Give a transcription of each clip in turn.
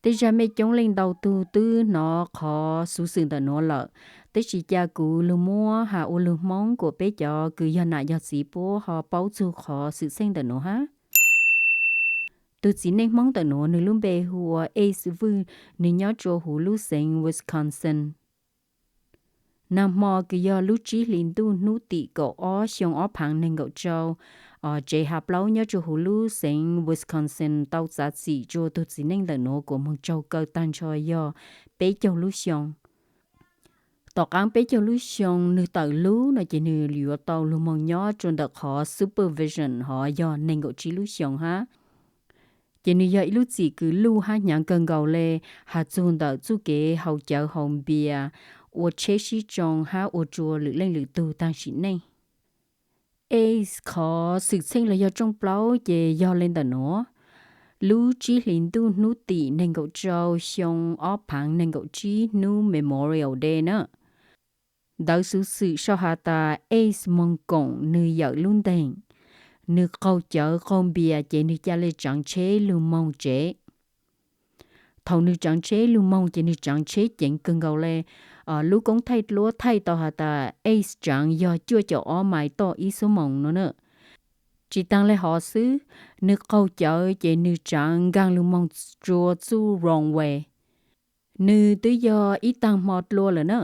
Tej zag mej coob leej ntau tug twb hnov qhov xuv xwm ntawm nuav lawm, tab sis ca kuv lug muab has ua lug Hmoob kuas peb cov kws yog nam yog txiv puab ho paub txug qhov xwm txheej ntawm nuav hab. Tug txiv neej Hmoob ntawm nuav nwg lub npe hu ua Ace Vwj, nwg nyob rua huv lub xeev Wisconsin. Nag hmo kws yog lub tsib hlis ntuj hnub tim kaum ob xyoo ob phaav neeg nkaum rau, tsev hav plaub nyob rua huv lub xeev Wisconsin tau txav txim rua tug txiv neej ntawm nuav kuas moog raug kaw taag nrho yog peb caug lub xyoo. Tom qaab peb caug lub xyoo nwg tawm lub no ces nwg yuav tau lug moog nyob rua ntawm qhov supervision hov yog neeg nkaum tsib lub xyoo hab. Ces nwg yog ib lub txim kws luj hab hnyav kawg nkaus le, has txug ntawm txuj kev haus cawv haus npias, ua tsheb sib tsoo hab ua rua lwm leej lwm tug taag sim neej. Ace qhov xwm txheej los yog rooj plaub ces yog le ntawm nuav. Lub tsib hlis ntuj hnub tim neeg nkaum rau xyoo ob phaav neeg nkaum tsib hnub Memorial Day na, ntawv xuv xwm sau has tas Ace moog koom nwg yawm lub nteeg, nwg qaug cawv qaug npias ces nwg ca le tsaav tsheb lug moog tsev. Thaus nwg tsaav tsheb lug moog ces nwg tsaav tsheb ceev kawg nkaus le. Lub koob thaij duab thaij tau has tas Ace tsaav yog cuaj caum ob mais toj ib xuab moos no na. Tsis taag le hov xwb, nwg qaug cawv ces nwg tsaav nkaag lug moog rua txuj runway. Nwg twb yog ib taag hmo dlua lawm na.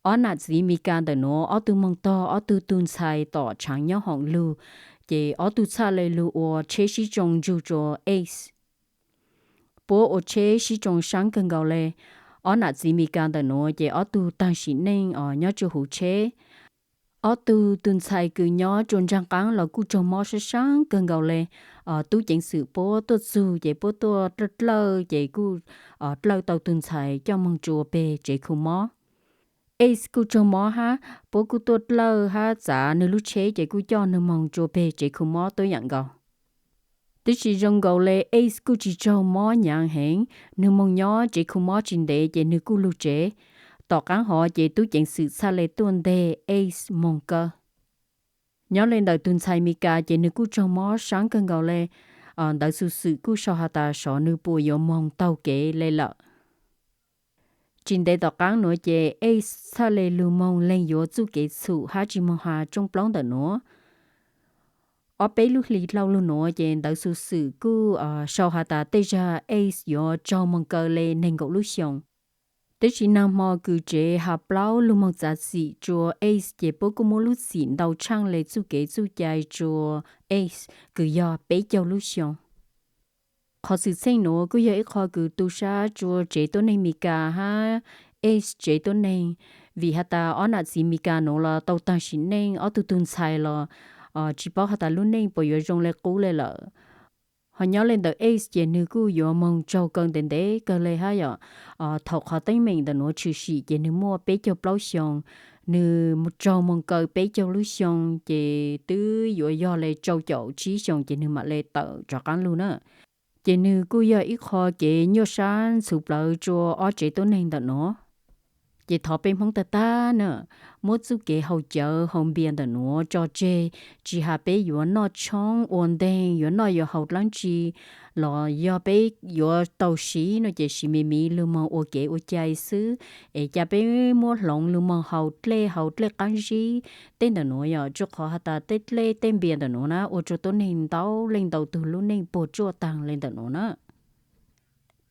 Ob nam txiv Mes Kas ntawm nuav ob tug moog tog ob tug tug ntxhais tom tshaav nyob hoom lug, ces ob tug txhaj le lug ua tsheb sib tsoo nrug rua Ace. Puab ua tsheb sib tsoo saab kawg nkaus le. Ob nam txiv Mes Kas ntawm nuav ces ob tug taag sim neej os nyob rua huv tsheb. Ob tug tug ntxhais kws nyob rua nraag qaab los kuj raug mob saab saab kawg nkaus le. Tub ceev xwm puab tuaj txug ces puab tuaj dlawj dlawj ces kuj dlawj tau tug ntxhais coj moog rua peg tsev khu mob. Ace kuj raug mob hab, puab kuj tuaj dlawj hab txav nwg lub tsheb ces kuj coj nwg moog rua peg tsev khu mob tuab yaam nkaus. Tab sis zoo nkaus le Ace kuj tsis raug mob hnyav heev, nwg moog nyob tsev khu mob tsis ntev ces nwg kuj lug tsev. Tom qaab hov ces tub ceev xwm txhaj le tuaj nteg Ace moog kaw. Nyob le ntawm tug ntxhais Mes Kas ces nwg kuj raug mob saab kawg nkaus le. Ntawv xuv xwm kuj sau has tas sov nwg puas yuav moog taug kev le lawm. Tsis ntev tom qaab nuav ces Ace txhaj le lug moog leeg yuav txuj kev txhum hab tsis moog has rooj plaub ntawm nuav. Ob peb lub hlis dlhau lug nuav ces ntawv xuv xwm kuj sau has tas tej zag Ace yuav raug moog kaw le neeg nkaum lub xyoos. Tab sis nag hmo kws tsev hav plaub lug moog txav txim rua Ace ces puab kuj muab lub txim ntau tshaaj le txuj kev txuj cai rua Ace kws yog peb caug lub xyoos. Qhov xwm txheej nuav kuj yog ib qho kws tu sab rua tsev tuab neeg Mes Kas hab Ace tsev tuab neeg, vim has tas ob nam txiv Mes Kas nuav los tau taag sim neej, ob tug tug ntxhais los tsis paub has tas lub neej puas yuav zoo le qub le lawm. Ho nyob le ntawm Ace ces nwg kuj yuav moog raug kaw ntev ntev kawg le hab yom. Thaus qhov teeb meem ntawm nuav tshwm sim ces nwg muaj peb caug plaub xyoos, nwg raug moog kaw peb caug lub xyoo ces twb yuav yog le rau caum tsib xyoos ces nwg mam le tawm rov qaab lug na. Ces nwg kuj yog ib qho kev nyuaj sab ntxhuv plawv rua ob tsev tuab neeg ntawm nuav. Ces thov peb Hmoob tag tag na, muab txuj kev haus cawv haus npias ntawm nuav tso tseg, tsis has peb yuav noj tshoob ua nteeg, yuav noj yuav haus dlaab tsi los yog peb yuav tau siv no ces siv me miv lug moog ua kev ua cai xwb, es ca peb muab hloov lug moog haus dlej haus dlej qaab zib tej ntawm nuav yom, rua qhov has tas tej dlej tej npias ntawm nuav na ua rua tuab neeg ntau leej ntau tug lub neej puas tsuaj taag le ntawm nuav na.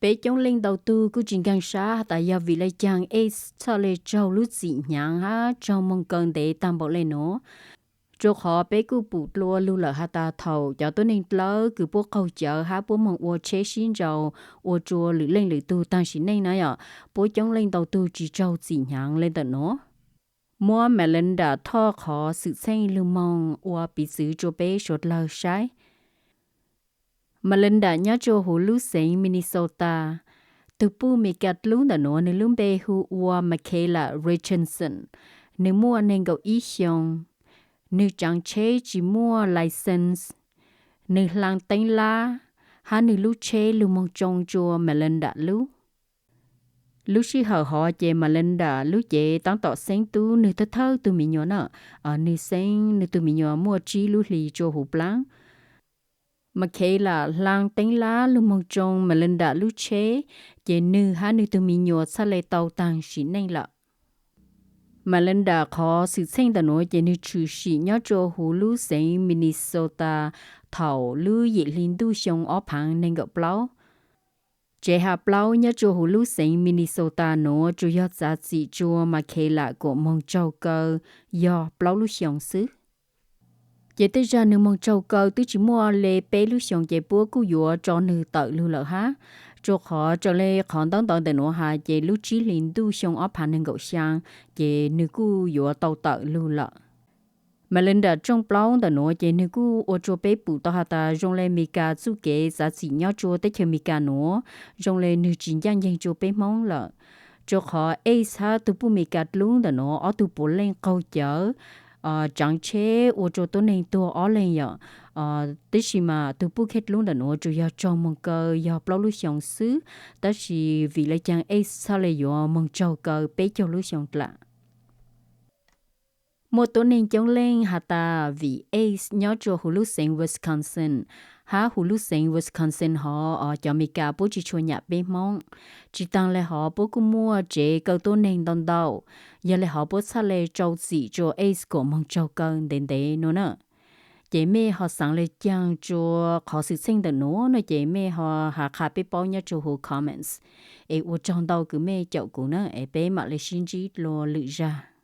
Peb coob leej ntau tug kuj tsis nkaag sab has tas yog vim le caag Ace txhaj le raug lub txim hnyav hab raug moog kaw ntev taag npaum le nuav. Rua qhov peb kuj pum dlua lug lawm has tas thaum cov tuab neeg dlawb kws puab qaug cawv hab puab moog ua tsheb sib nraus ua rua lwm leej lwm tug taag sim neej na yom, puab coob leej ntau tug tsis raug txim hnyav le ntawm nuav. Muab Melinda thoj qhov xwm txheej lug moog ua piv txwv rua peb suav dlawg saib. Melinda nyob rua huv lub xeev Minnesota. Tug puj Mes Kas dlub ntawm nuav nwg lub npe hu ua Makayla Richardson. Nwg muaj neeg nkaum ib xyoos. Nwg tsaav tsheb tsis muaj license. Nwg hlaa teeb lab, hab nwg lub tsheb lug moog tsoo rua Melinda lub. Lub sij hawm hov ces Melinda lub cev taab tom xeeb tub nwg thawj thawj tug me nyuam na. Nwg xeeb nwg tug me nyuam muaj tsib lub hlis rua huv plaab. Makayla hla teeb lab lug moog tsoo Melinda lub tsheb, ces nwg hab nwg tug miv nyuas txhaj le tau taag sim neej lawm. Melinda qhov xwm txheej ntawm nuav ces nwg tshwm sim nyob rua huv lub xeev Minnesota thaum lub yim hli ntuj xyoo ob phaav neeg nkaum plaub. Tsev has plaub nyob rua huv lub xeev Minnesota nuav tsuas yog txav txim rua Makayla kuas moog tsaug kaw yog plaub lub xyoo xwb. Ces tej zag nwg moog tsaug kaw twb tsi muaj le peb lub xyoos ces puab kuj yuav tso nwg tawm lug lawm hab, rua qhov raws le qhov ntaub ntawv ntawm nuav has ces lub tsib hlis ntuj xyoo ob phaav neeg nkaum xyaa ces nwg kuj yuav tau tawm lug lawm. Melinda rooj plaub ntawm nuav ces nwg kuj ua rua peb pum tau has tas zoo le Amelikas txuj kev txav txim nyob rua teb chaws Amelikas nuav zoo le nwg tsi ncaaj nceeg rua peb Moob lawm, rua qhov ICE hab tug puj Amelikas dlub ntawm nuav ob tug puav leej qaug cawv, tsaav tsheb ua rua tuab neeg tuag ob leeg yom. Tab sis mas tug puj khej dlub ntawm nuav tsuas yog tsaug moog kaw yog plaub lub xyoos xwb, tab sis vim le caag ICE txhaj le yuav moog tsaug kaw peb caug lub xyoo dlaam. Muaj tuab neeg coob leej has tas vim ICE nyob rua huv lub xeev Wisconsin, hab huv lub xeev Wisconsin hov cov Amelikas puab tsi tshua nyam peb Moob. Tsi taag le hov puab kuj muaj tsev kaw tuab neeg ntau ntau, yog le hov puab txhaj le rau txim rua ICE kuas moog tsaug kaw ntev ntev nuav na. Ces mej ho xaav le caag rua qhov xwm txheej ntawm nuav no ces mej ho has qha peb paub nyob rua huv comments. Es ua tsaug ntau kws mej caum kuv na, es peb maam le sib ntsib dlua lwm zag.